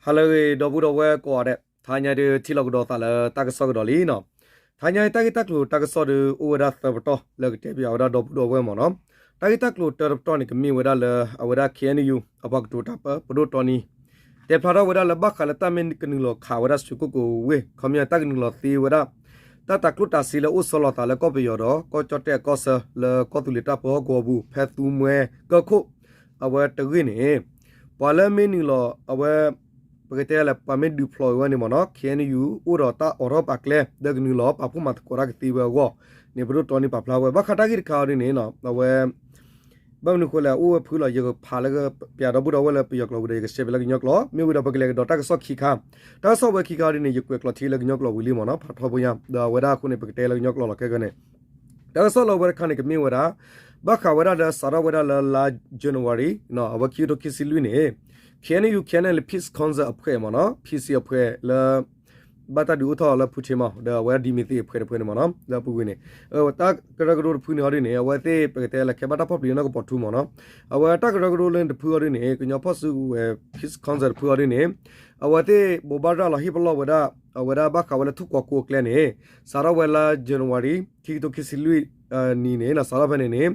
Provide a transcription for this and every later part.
ဟါလၢအဂ့ၤ ဒီပုၢ်ဒီဝဲၢ်ကိးဂၤဒဲး, တဟါညါဒုးထံၣ်လိာ်ကဒီးသးလၢတၢ်ကစီၣ်ကဒီးလံနီၤ. တဟါညါတၢ်ဂ့ၢ်တၢ်ကျိၤတၢ်ကစီၣ်ဒုးအိၣ်ဝဲဒၣ်သၢပတီၢ်လၢကတဲပၠးဝဲဒၣ်ဒီပုၢ်ဒီဝဲၢ်မ့ၢ်နီၤ. တၢ်ဂ့ၢ်တၢ်ကျိၤတၢတပတီၢ်န့ၣ် ကမ့ၢ်ဝဲဒၣ်လၢအဝဲဒၣ် KNU အပှၤကတိၤတၢ်ပၢ ပဒိၣ်တီနံ တဲဖျါထီၣ်ဝဲဒၣ်လၢဘၣ်ဃးလၢတၢ်မ့ၢ်ကနုာ်လီၤခးဝဲဒၣ်ရွှေကုက္ကိုဝ့ၢ် ခီပညီတၢ်ကနုာ်လီၤသ့ဝဲဒၣ် တၢ်တၤကျိၣ်တၤစ့လၢအိၣ်ဆီလီၤသးလၢကီၢ်ပယီၤဒီး ကီၢ်ကၠီၣ်တဲၣ်အကီၢ်ဆၢလၢကီၢ်သူလ့ၤတၢ်ပၢဟီၣ်ကဝီၤပူၤ ဖဲသူမှဲကၢၢ်ခိၣ် အဝဲတဂ့ၢ်န့ၣ် ပှၤလၢမ့ၢ်နုာ်လီၤအဝဲ ပကတဲလဲၣ် ပှၤမ့ၢ်ဒုးဖျိးဝဲန့ၣ်မ့ၢ်နီၤ KNU အိၣ်ဒီးတၢ်အိးထီၣ်ပာ်ကျဲ ဒီးကနုာ်လီၤပာ်ဖှိၣ်မၤသကိးတၢ်ကသ့ဝဲအဂီၢ်န့ၣ် ပဒိၣ်တီနံပာ်ဖျါဝဲ ဘၣ်ဃးတၢ်ဂ့ၢ်တခါအံၤဒ်န့ၣ် အဝဲ ဘၣ်မနုၤဃိလဲၣ် အိၣ်ဝဲဖုလီၤ ယကဖးလၢပၠးဒီပုၢ်ဒီဝဲၢ်လၢပယီၤကျိာ်ဝံၤဒီး ယကရှဲပၠးလၢကညီကျိာ် မ့ၢ်ဝံၤဒီးပကလဲၤကဒီးတၢ်ကစီၣ်ခံခါ, တၢ်ကစီၣ်ဝဲခံခါအံၤဒ်န့ၣ် ယကွဲးကျိာ်ထံလၢကညီကျိာ်ဝံၤလံမ့ၢ်နီၤ ဖးထီဘိညါ ဒီးအဝဲဒၣ်အဃိန့ၣ် ပကတဲလၢကညီကျိာ်လီၤခဲကနံၣ် တၢ်ကစီၣ်လၢအဝဲတခါန့ၣ် ကမ့ၢ်ဝဲဒၣ် ဘၣ်ဃးဝဲဒၣ်လၢစးထီၣ်ဝဲဒၣ်လၢလါ January အဝဲခံကထိခံဆံလွံၢ်န့ၣ် KNU KNLA Peace Council အဖွဲ့မ့ၢ်နီၤ PC အဖွဲ့လၢ ဘၣ်တၢ်ဒုးအိၣ်ထီၣ်လၢဖုထ့မီၤ ဒီးအဝဲဒၣ်ဒံမ့ၢ်သ့ၣ်အဖွဲ့တဖုန့ၣ်မ့ၢ်နီၤ လၢအပူၤကွံာ်န့ၣ် တၢ်ကရၢကရိတဖုန့ၣ်အီၤဒ်န့ၣ် အဝဲသ့ၣ်ပကတဲလၢခဲဘၣ်တၢ်ဖီၣ်ပျံၤနီၢ်ကပီၤထူမ့ၢ်နီၤ အဝဲတၢ်ကရၢကရိလၢတဖုအီၤဒ်န့ၣ် ကညီဖီၣ်စုကဝဲၤ Peace Council တဖုအီၤဒ်န့ၣ် အဝဲသ့ၣ်ဘိးဘၣ်ရၤလီၤဟ့ၣ်ပလီၢ်ဝဲဒၣ် အဝဲဒၣ်ဘၣ်ဃးဝဲလၢထူၣ်ကီၤကိးအကျဲန့ၣ် စးထီၣ်ဝဲလါ January ခံကထိခံဆံလွံၢ်နံၣ်န့ၣ် စးထီၣ်ဖဲန့ၣ်န့ၣ်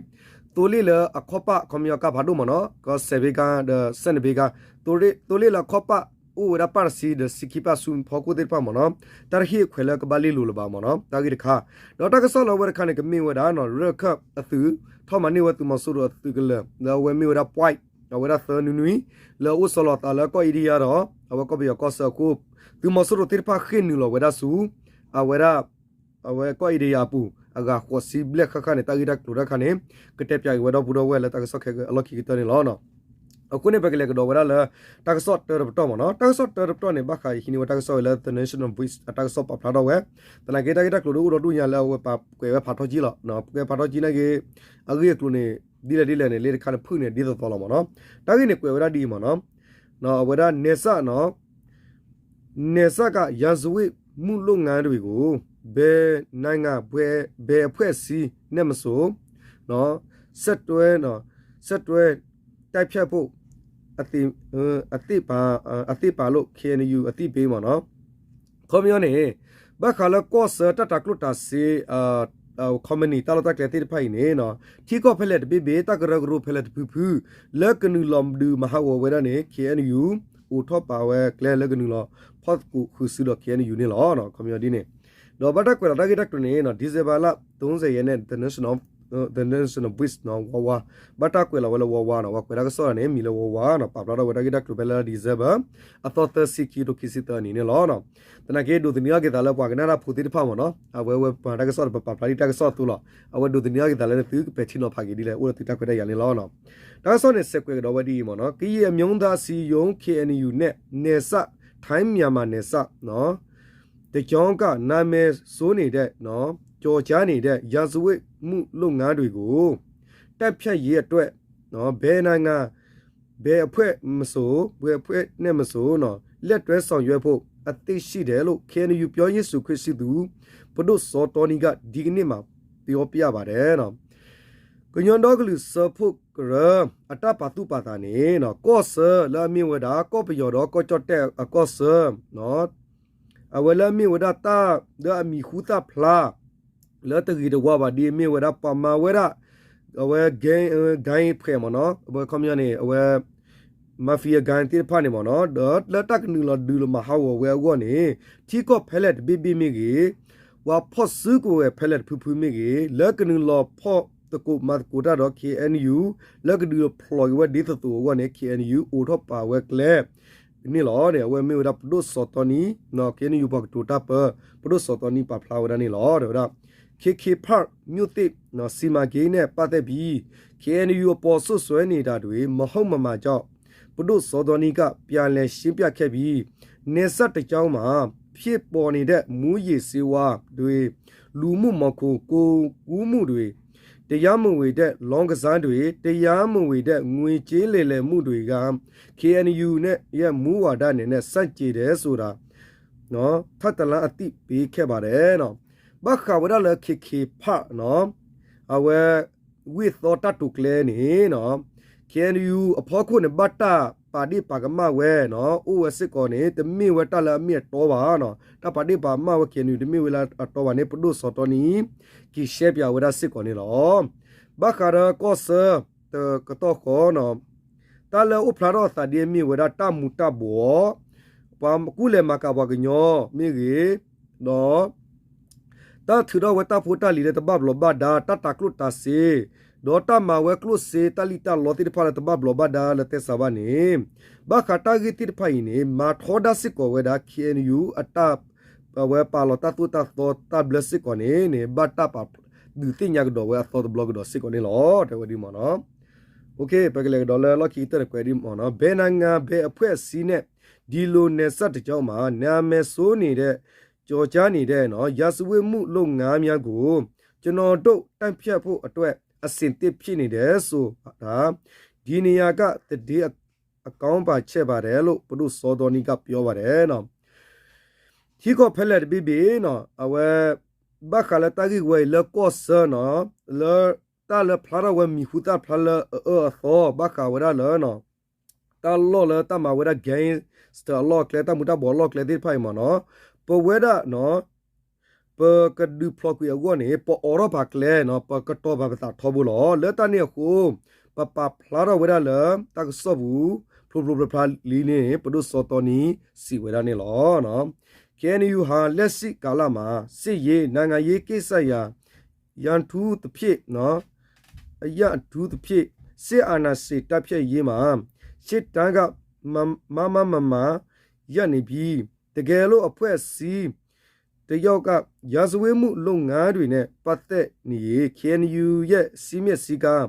သိလ့ၣ်လၢအခီၣ်ပၣ် ခီပညီကါဖးဒိၣ်မ့ၢ်နီၤ ကီၢ်စဲးဘ့ကါ ဒီးစဲန့ၣ်ဘ့ကါ သိလ့ၣ်လၢအခီၣ်ပၣ် အိၣ်ဝဲဒၣ်ပၣ်တဆံဒီးဆံခံပၣ်ဆူဖီခိၣ်သ့ၣ်တဖၣ်မ့ၢ်နီၤ တၢ်တဟ့ၣ်အခွဲးလၢကဘၣ်လ့လိာ်လၢၤဘၣ်မ့ၢ်နီၤ တၢ်ဂ့ၢ်တခါ ဒီးတၢ်ကစီၣ်လၢအဝဲတခါန့ၣ် ကမ့ၢ်ဝဲဒၣ် ရၢၢ်ခၢၣ်အသုး ထီၣ်မၤန့ၢ်ဝဲသုးမီၤစိရိၤအသုးကလၢၤ လၢအဝဲမ့ၢ်ဝဲဒၣ် ပွဲး အဝဲဒၣ်သၢနွံနွံ လၢအအိၣ်ဆီလီၤသးလၢကီၢ်အ့ဒံယါဒီး အဝဲကီၢ်ပယီၤကီၢ်ဆၢအဃိ သုးမီၤစိရိၤသ့ၣ်တဖၣ်ဃ့ၢ်နုာ်လီၤဝဲဒၣ်ဆူ အဝဲဒၣ် အဝဲကီၢ်အ့ဒံယါအပူၤ အဂၤဃိးဆံဘျဲၣ်ဃၣ်ဃၣ်န့ၣ် တၢ်ဂ့ၢ်တၢ်ကျိၤတၢ်ခါန့ၣ် ကတဲပၠးက့ၤဝဲဒီပုၢ်ဒီဝဲၢ်လၢတၢ်ကစီၣ်ခဲအလီၢ်ခံကတၢၢ်န့ၣ်လီၤ. အဃိန့ၣ် ပကလဲၤကဒီးဝဲဒၣ်လၢ တၢ်ကစီၣ်တၢတပတီၢ်မ့ၢ်နီၤ တၢ်ကစီၣ်တၢတပတီၢ်န့ၣ် ဘၣ်ဃးယဟံးန့ၢ်ဝဲတၢ်ကစီၣ်ဝဲလၢ The National Voice အတၢ်ကစီၣ်ပာ်ဖျါထီၣ်ဝဲ သနာ်က့တၢ်ဂ့ၢ်တၢ်ကျိၤဒ်အိၣ်ဒီဒူၣ်ညါလၢအဝဲပာ်ကွဲးဝဲဖးထီကံလီၤ. ပကွဲးဖးထီကံနာ်က့ အဂ့ၢ်အကျိၤန့ၣ် ဒ်လဲၣ်ဒ်လဲၣ်န့ၣ် လၢတခါန့ၣ်ဖုၣ်န့ၣ် ဒ်သိးသိးလီၤမ့ၢ်နီၤ. တၢ်ဂ့ၢ်န့ၣ်ကွဲးဝဲဒၣ်ဒ်အံၤမ့ၢ်နီၤ အဝဲဒၣ် နယ်စပ်နော် နယ်စပ်က ရာဇဝတ်မှုလုပ်ငန်းတွေကို ဘယ်နိုင်ငံ ဘယ်အဖွဲ့အစည်းနဲ့မဆို နော် ဆက်တွဲနော် ဆက်တွဲတိုက်ဖြတ်ဖို့ အသင့် အသင့်ပါ အသင့်ပါလို့ KNU အသိပေးမ့ၢ်နော်. ခီပညီန့ၣ် ဘၣ်ဃးလၢကီၢ်ဆၢတၢ်တၤကျိၣ်တၤစ့ ခီမနံၣ်တၢ်လီၢ်တၢ်ကျဲသ့ၣ်တဖၣ်အံၤန့ၣ် ထံကီၢ်ဖဲလဲၣ်တဘ့ၣ်ဘ့ၣ် တၢ်ကရၢကရိဖဲလဲၣ်တဖုဖု လၢကနုာ်လီၤဒုးမၤဟးဂီၤဝဲဒၣ်န့ၣ် KNU အိးထီၣ်ပာ်ဝဲကျဲလၢကနုာ်လီၤဖီၣ်သကိးဃုာ်စုဒီး KNU န့ၣ်လီၤ. ခီပညီဒ်န့ၣ် ဒီးဘၣ်တၢ်ကွဲးလီၤတၢ်ဂ့ၢ်တၢ်ကျိၤန့ၣ် December လါ သုံးဆယ်ရက်နေ့ National Voice နော် ဝါဝါ ဘၣ်တၢ်ကွဲးလီၤဝဲလၢဝါဝါနော် ပှၤကွဲးတၢ်ကစီၣ်န့ၣ် မံၤလၢဝါဝါနော် ပာ်ဖျါထီၣ်ဝဲတၢ်ဂ့ၢ်တၢ်ကျိၤဖဲလၢ December အသီသၢဆံခံကထိခံဆံသၢနံၣ်န့ၣ်လီၤ. သနာ်က့ဒိးသန့ၤထီၣ်က့ၤသးလၢပှၤကနၣ်တၢ်ဖိသ့ၣ်တဖၣ်မ့ၢ်နော် အဝဲဝဲပှၤတၢ်ကစီၣ်ဒီးပပာ်ဖျါဒံးတၢ်ကစီၣ်အသိးလီၤ. အဝဲဒိးသန့ၤထီၣ်က့ၤသးလၢနသုကပဲာ်ထံနီၤဖးက့ၤဒ်လဲၣ် အိၣ်လၢသုတၢ်ခွဲးတၢ်ယာ်န့ၣ်လီၤ. တၢ်ကစီၣ်န့ၣ် စဲးကွဲးကဒီးဝဲဒ်အံၤမ့ၢ်နော် ကရင်အမျိုးသားအစည်းအရုံး KNU နဲ့ နယ်စပ် ထိုင်းမြန်မာနယ်စပ်နော် တကျောင်းက နာမည်ဆိုးနေတဲ့နော် ကျော်ကြားနေတဲ့ ရာဇဝတ်မှုလုပ်ငန်းတွေကို တိုက်ဖျက်ရေးအတွက်နော် ဘယ်နိုင်ငံ ဘယ်အဖွဲ့မဆို ဘယ်အဖွဲ့နဲ့မဆိုနော် လက်တွဲဆောင်ရွက်ဖို့အသင့်ရှိတယ်လို့ KNU ပြောရေးဆိုခွင့်ရှိသူ ပဒိၣ်စောတောနီးက ဒီကနေ့မှာ ပြောပြပါတယ်နော်. ကညီဒီကလုာ်စၢဖှိၣ်ကရၢ အတၢ်ပာ်သူၣ်ပာ်သးန့ၣ်နော် ကီၢ်ဆၢလၢအမ့ၢ်ဝဲဒၣ် ကီၢ်ပယီၤဒီးကီၢ်ကၠီၣ်တဲၣ်အကီၢ်ဆၢနော် အဝဲလၢအမ့ၢ်ဝဲဒၣ်တၢ်လၢအမံၤဟူသၣ်ဖျါ လၢတဂ့ၤတဝါဘၣ်ဒ်အမ့ၢ်ဝဲဒၣ် ပှၤမၤဝဲဒၣ် အဝဲ gang ဖှဲးမ့ၢ်နော် အဝဲခီပညီန့ၣ် အဝဲ mafia gang သ့ၣ်တဖၣ်န့ၣ်မ့ၢ်နော် ဒီးလၢတၢ်ကနုာ်လီၤဒုးလီၤမၤဟးဂီၤဝဲအဂီၢ်န့ၣ် ထံကီၢ်ဖဲလဲၣ်တဘ့ၣ်ဘ့ၣ်မ့ၢ်ဂ့ၤ ပှၤဖီၣ်စုကဝဲၤဖဲလဲၣ်တဖုဖုမ့ၢ်ဂ့ၤ လၢကနုာ်လီၤဖီၣ်သကိးမၤသကိးတၢ်ဒီး KNU လၢကဒုးဖျိးက့ၤဝဲဒ်သိးသိးအဂီၢ်န့ၣ် KNU အိးထီၣ်ပာ်ဝဲကျဲ န့ၣ်လီၤန့ၣ် အဝဲမ့ၢ်ဝဲဒၣ်ပဒိၣ်စီၤတီနံ KNU ပှၤကတိၤတၢ်ပၢ ပဒိၣ်စီၤတီနံပာ်ဖျါဝဲဒၣ်န့ၣ်လီၤ တဲဝဲဒၣ် ခေတ်ခေတ်ဖာ်မြို့သစ် စီမံကိန်းနဲ့ပတ်သက်ပြီး KNU အပေါ်စွပ်စွဲနေတာတွေ မဟုတ်မမှန်ကြောင်း ပဒိုစောသောနီးက ပြန်လည်ရှင်းပြခဲ့ပြီး နယ်စပ်တစ်ကြောင်းမှာ ဖြစ်ပေါ်နေတဲ့ မူးယစ်ဆေးဝါးတွေ၊ လူမှုမှောင်ခို ကုန်ကူးမှုတွေ၊ တရားမဝင်တဲ့ လောင်းကစားတွေ၊ တရားမဝင်တဲ့ ငွေကြေးလိမ်လည်မှုတွေက KNU ရဲ့ မူဝါဒနဲ့ ဆန့်ကျင်တယ်ဆိုတာ နော် ထပ်တလဲအသိပေးခဲ့ပါတယ်နော် ဘၣ်ဃးဝဲဒၣ်လၢ ခေတ်ခေတ်ဖာ် နော် အဝဲ ဝ့ၢ်သီတၢ်တိာ်ကျဲန့ၣ် နော် KNU အဖီခိၣ်န့ၣ် ဘၣ်တၢ် တၢ်ပာ်ဒ့ၣ်ပာ်ကမၣ်ဝဲနီၤ အိၣ်ဝဲစ့ၢ်ကီးန့ၣ် တမ့ၢ်ဝဲတၢ်လၢအမ့ၢ်အတီဘၣ်နီၤ. တၢ်ပာ်ဒ့ၣ်ပာ်ကမၣ်ဝဲ KNU တမ့ၢ်ဝဲလၢအတီဘၣ်န့ၣ် ပဒိၣ်စီၤတီနံ က့ၤရှဲပၠးဝဲဒၣ်စ့ၢ်ကီးန့ၣ်လီၤ. ဘၣ်ဃးဒီးကီၢ်ဆၢတကတီၢ်ဃီနီၤ တၢ်လၢအိၣ်ဖျါထီၣ်အသးဒ်အမ့ၢ်ဝဲဒၣ်တၢ်မူၤတၢ်ဘှီး ပှၤကူၣ်လဲၤမၤကၤပှၤကညီမ့ၢ်ဂ့ၤ, ဒီး တၢ်ထုးထီၣ်ဝဲတၢ်ဖိတၢ်လံၤလၢတဘၣ်ဘျီးဘၣ်ဒါ တၢ်တၤကျိၣ်တၤစ့, ဒီးတၢ်မၤဝဲကျိၣ်စ့တၢ်လံၣ်တၢ်လီသ့ၣ်တဖၣ်လၢတဘၣ်ဘျီးဘၣ်ဒါလၢ သဲစးဘၣ်န့ၣ် ဘၣ်ဃးတၢ်ဂ့ၢ်သ့ၣ်တဖၣ်အံၤန့ၣ် မၤထီဒါစ့ၢ်ကီးဝဲဒၣ် KNU အတၢ် အဝဲပာ်လီၤတၢ်သိၣ်တၢ်သီတၢ်ဘျၢစ့ၢ်ကီးန့ၣ်န့ၣ် ဘၣ်တၢ်ပာ်ဒုးသ့ၣ်ညါကဒီးဝဲအသီတဘျီကဒီးစ့ၢ်ကီးန့ၣ်လီၤ. တဲဝဲဒ်မ့ၢ်နီၤ. ပကလဲၤကဒီးလၢလီၢ်ခံကတၢၢ်တကွဲးဒ်မ့ၢ်နီၤ. ဘဲနၤငါဘဲအဖှဲၣ်အစံန့ၣ် ဒီလိုနယ်စပ်တကြောင်းမှာ နာမည်ဆိုးနေတဲ့ ကျော်ကြားနေတဲ့နော် ရာဇဝတ်မှုလုပ်ငန်းများကို ကျွန်တော်တို့ တိုက်ဖျက်ဖို့အတွက် အဆင်သင့်ဖြစ်နေတယ်ဆိုတာ ဒီနေရာက သတင်းအကောင်းပါချက်ပါတယ်လို့ ပဒိၣ်စောဒေါ်နီက ပြောပါတယ်နော်. ထံကီၢ်ဖဲလဲၣ်တဘ့ၣ်ဘ့ၣ်နီၤ အဝဲ ဘၣ်ဃးလၢတၢ်ဂ့ၢ်ဝဲအံၤလၢကီၢ်ဆၢနီၤ လၢတၢ်လၢဖျါထီၣ်ဝဲမံၤဟူသၣ်ဖျါလၢအအၢအသီ ဘၣ်ဃးဝဲဒၣ်လၢ တၢ်လီၢ်လၢတၢ်မၤဝဲဒၣ် gangster အလီၢ်အကျဲ တၢ်မူၤတၢ်ဘှီးအလီၢ်အကျဲသ့ၣ်တဖၣ်အံၤမ့ၢ်နီၤ ပဝဲဒၣ်နီၤ ပကဒုးဖျိးကွံာ်အဂီၢ်န့ၣ် ပအိးထီၣ်ပာ်ကျဲနီၤ ပကတီၤပာ်ပသးထီဘိလီၤ. လၢတၢ်န့ၣ်အဃိ ပပာ်ဖျါထီၣ်ဝဲဒၣ်လၢ တၢ်ကစီၣ်ပူၤ ဖျိဖျိဖျါဖျါလံန့ၣ် ပဒိၣ်စီၤတီနံ စံးဝဲဒၣ်န့ၣ်လီၤ. เคเอ็นยู ဟာ လက်ရှိကာလမှာ စစ်ရေး၊ နိုင်ငံရေးကိစ္စရပ် အထူးသဖြင့် အထူးသဖြင့် စစ်အာဏာရှင်တိုက်ဖျက်ရေးမှာ ရှေ့တန်းက မမမမ ရပ်နေပြီး တကယ်လို့အဖွဲ့အစည်းတစ်ယောက်က ရာဇဝတ်မှုလုပ်ငန်းတွေနဲ့ပတ်သက်နေရင် KNU ရဲ့ စည်းမျဉ်းစည်းကမ်း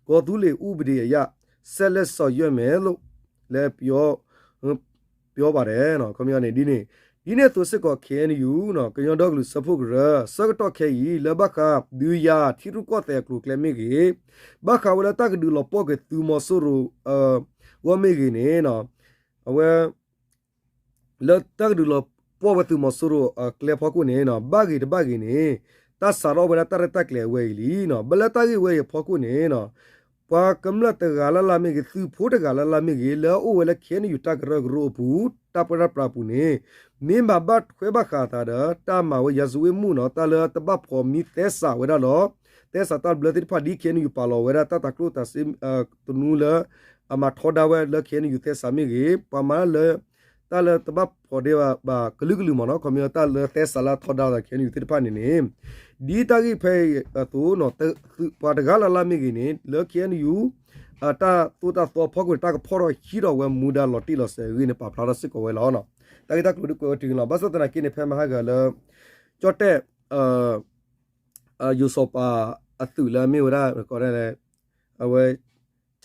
ကော်သူးလေဥပဒေအရ ဆက်လက်ဆောင်ရွက်မယ်လို့လည်းပြော ပြောပါတယ်နော် ခီပညီန့ၣ် ဒ်န့ၣ် ဒ်န့ၣ်အသိးစ့ၢ်ကီး KNU ကညီဒီကလုာ်စၢဖှိၣ်ကရၢ ဆၢကတီၢ်ခဲအံၤ လၢဘၣ်ဃး ဒုးယၤထံရူၢ်ကီၢ်သဲးအကျိၤအကျဲမ့ၢ်ဂ့ၤ, ဘၣ်ဃးဝဲလၢတၢ်ကဒုးလီၤပှီၢ်က့ၤသုးမီၤစိရိၤ အဂီၢ်မ့ၢ်ဂ့ၤန့ၣ် အဝဲ လၢတၢ်ကဒုးလီၤပှီၢ်ဝဲသုးမီၤစိရိၤအကျဲဖီခိၣ်န့ၣ် ဘၣ်ဂ့ၤတဘၣ်ဂ့ၤန့ၣ် တၢ်စးထီၣ်ဝဲဒၣ်တၢ်ရဲၣ်တၢ်ကျဲၤအဝဲအံၤလံ. ဘၣ်လၢတၢ်ဂ့ၢ်ဝဲအံၤအဖီခိၣ်န့ၣ် ပှၤကမျၢၢ်တဂၤလၢ်လၢ်မ့ၢ်ဂ့ၤ သုးဖိတဂၤလၢ်လၢ်မ့ၢ်ဂ့ၤ လၢအအိၣ်ဝဲလၢ KNU တၢ်ကရၢကရိအပူၤ တၢ်ပၢတၢ်ပြးအပူၤန့ၣ် မ့ၢ်မၤဘၣ်ထွဲဘၣ်ဃးအသးဒီး တၢ်မၤဝဲ ရာဇဝတ်မှု နီၤ တၢ်လၢတဘၣ်ဖှီၣ်မံသဲစးဝဲဒၣ်လီၤ. သဲစးတၢ်ဘျၢသ့ၣ်တဖၣ်ဒ် KNU ပာ်လီၤဝဲဒၣ်တၢ်တၤကျိၣ်တၤစ့ တနူလၢ အမၤထီဒါဝဲလၢ KNU သဲစးမ့ၢ်ဂ့ၤ ပှၤမၤလၢ တၢ်လၢတဘၣ်ဖှီၣ်ဒံးဘၣ်ကလုာ်ကလုာ်မ့ၢ်နီၤ ခီပညီတၢ်လၢသဲစးလၢအထီဒါသး KNU သ့ၣ်တဖၣ်န့ၣ်န့ၣ် ဒ်တၢ်ဂ့ၢ်ဖဲအံၤအသိး ပှၤတဂၤလၢ်လၢ်မ့ၢ်ဂ့ၤန့ၣ် လၢ KNU အတၢ်သိၣ်တၢ်သီအဖီခိၣ်န့ၣ် တၢ်ကဖီၣ်ထီၣ်ဟံးထီၣ်ဝဲမူဒါလီၤတံၢ်လီၤဆဲးအဂ့ၢ်န့ၣ် ပာ်ဖျါထီၣ်စ့ၢ်ကီးဝဲလီၤ. တၢ်ဂ့ၢ်တၢ်ကျိၤဒ်ကွဲးဝဲတုၤန့ၣ်လီၤ. ဘၣ်ဆၣ်သနာ်က့န့ၣ် ဖဲမဟါဂၤလၢ ကၠီၣ်တဲၣ် ယိၤစီၤပၤအသုးလၢအမ့ၢ်ဝဲဒၣ် အဝဲ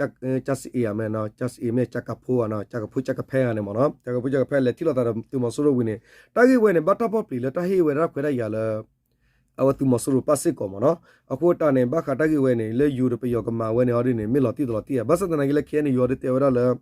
ကၠစအ့ၣ်မ့ၢ် ကၠစအ့ၣ်မ့ၢ် ကၠကဖိ ကၠကဖိကၠကဖဲဂၤန့ၣ်မ့ၢ်နီၤ ကၠကဖိကၠကဖဲလဲၤထံၣ်လိာ်သးဒီးသုးမီၤစိရိၤဝံၤန့ၣ် တၢ်ဂ့ၢ်ဝဲန့ၣ် ဘၣ်တၢ်ဖီၣ်ပျံၤလၢတၢ်ဟ့ၣ်ဝဲဒၣ်ခွဲးတၢ်ယာ်လၢ အဝဲသုးမီၤစိရိၤပၣ်စ့ၢ်ကီးမ့ၢ်နီၤ အဃိတၢ်န့ၣ် ဘၣ်ဃးတၢ်ဂ့ၢ်ဝဲန့ၣ် လၢယိၤဒီးပယီၤကမၤဝဲန့ၣ်အီၤဒ်န့ၣ် မ့ၢ်လီၤတံၢ်လီၤဆဲး ဘၣ်ဆၣ်သနာ်က့လၢ KNU အီၤဒ်တဲဝဲဒၣ်လၢ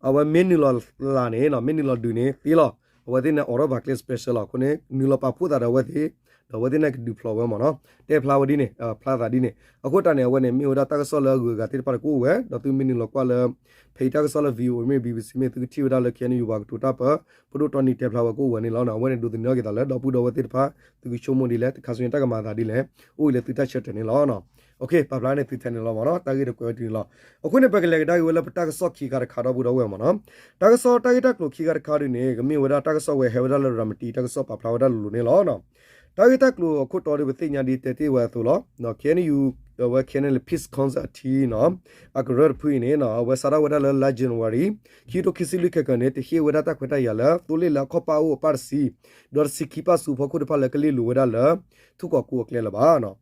အဝဲမ့ၢ်နုာ်လီၤလၢ်န့ၣ် မ့ၢ်နုာ်လီၤဒုးန့ၣ်သ့လီၤ အဝဲသ့ၣ်န့ၣ်အိးထီၣ်ပာ်ကျဲ special လီၤ အဃိန့ၣ် နုာ်လီၤပာ်ဖှိၣ်သးဒီးအဝဲသ့ၣ် ဒီးအဝဲသ့ၣ်န့ၣ်ကဒုးဖျိးဝဲမ့ၢ်နီၤ တဲဖျါဝဲဒ်န့ၣ် ဖျါသးဒ်န့ၣ် အဃိတၢ်န့ၣ် အဝဲန့ၣ်မ့ၢ်ဝဲဒၣ်တၢ်ကစီၣ်လၢအဂုၤအဂၤသ့ၣ်တဖၣ်န့ၣ်ကအိၣ်ဝဲ ဒီးသုမ့ၢ်နုာ်လီၤကွၢ်လၢ ဖဲအံၤတၢ်ကစီၣ်လၢ VOA မ့ၢ် BBC မ့ၢ် သုကထံၣ်ဝဲဒၣ်လၢ KNU ပှၤကတိၤတၢ်ပၢ ပဒိၣ်တီနံၤတဲဖျါဝဲကအိၣ်ဝဲန့ၣ်လီၤ အဝဲန့ၣ်ဒိးသန့ၤထီၣ်က့ၤသးလၢဒီပုၢ်ဒီဝဲၢ်သ့ၣ်တဖၣ် သုကဆိကမိၣ်ဒ်လဲၣ် တခါဆူညါတၢ်ကမၤသးဒ်လဲၣ် အိၣ်အံၤလၢသုတၢ်ဆၢတဲာ်န့ၣ်လီၤ ပာ်ဖျါန့ၣ်သုထဲန့ၣ်လီၤမ့ၢ်နီၤ တၢ်ဂ့ၢ်တကွဲးဝဲတုၤန့ၣ်လီၤ အဃိန့ၣ် ပကလဲၤကဒါက့ၤဝဲလၢပတၢ်ကစီၣ်ခံခါတခါဒီပုၢ်ဒီဝဲၢ်မ့ၢ်နီၤ တၢ်ကစီၣ်တၢ်ဂ့ၢ်တၢ်ကျိၤခံခါတခါဒ်န့ၣ် ကမ့ၢ်ဝဲဒၣ်တၢ်ကစီၣ်ဝဲဟဲဝဲဒၣ်လၢရၤမတံ တၢ်ကစီၣ်ပာ်ဖျါဝဲဒၣ်လိၤလိၤန့ၣ်လီၤ တၢ်ဂ့ၢ်တၢ်ကျိၤအခိၣ်တီဒီးပသ့ၣ်ညါဒ်တဲတ့ၢ်ဝဲအသိးလီၤ KNU အဝဲ KNLA Peace Council အထံနီၤ အကရၢတဖုအံၤန့ၣ် အဝဲစးထီၣ်ဝဲဒၣ်လၢလါ January ခံကထိခံဆံလွံၢ်ခဲကနံၣ်န့ၣ် တဟ့ၣ်ဝဲဒၣ်တၢ်ခွဲးတၢ်ယာ်လၢ သိလ့ၣ်လၢအခီၣ်ပၣ်အိၣ်အပၣ်တဆံ ဒီးတဆံခံပၣ်ဆူအဖီခိၣ်တဖၣ်လၢကလ့ၢ်လိၤဝဲဒၣ်လၢ ထူၣ်ကီၢ်ကိအကျဲလၢၤဘၣ်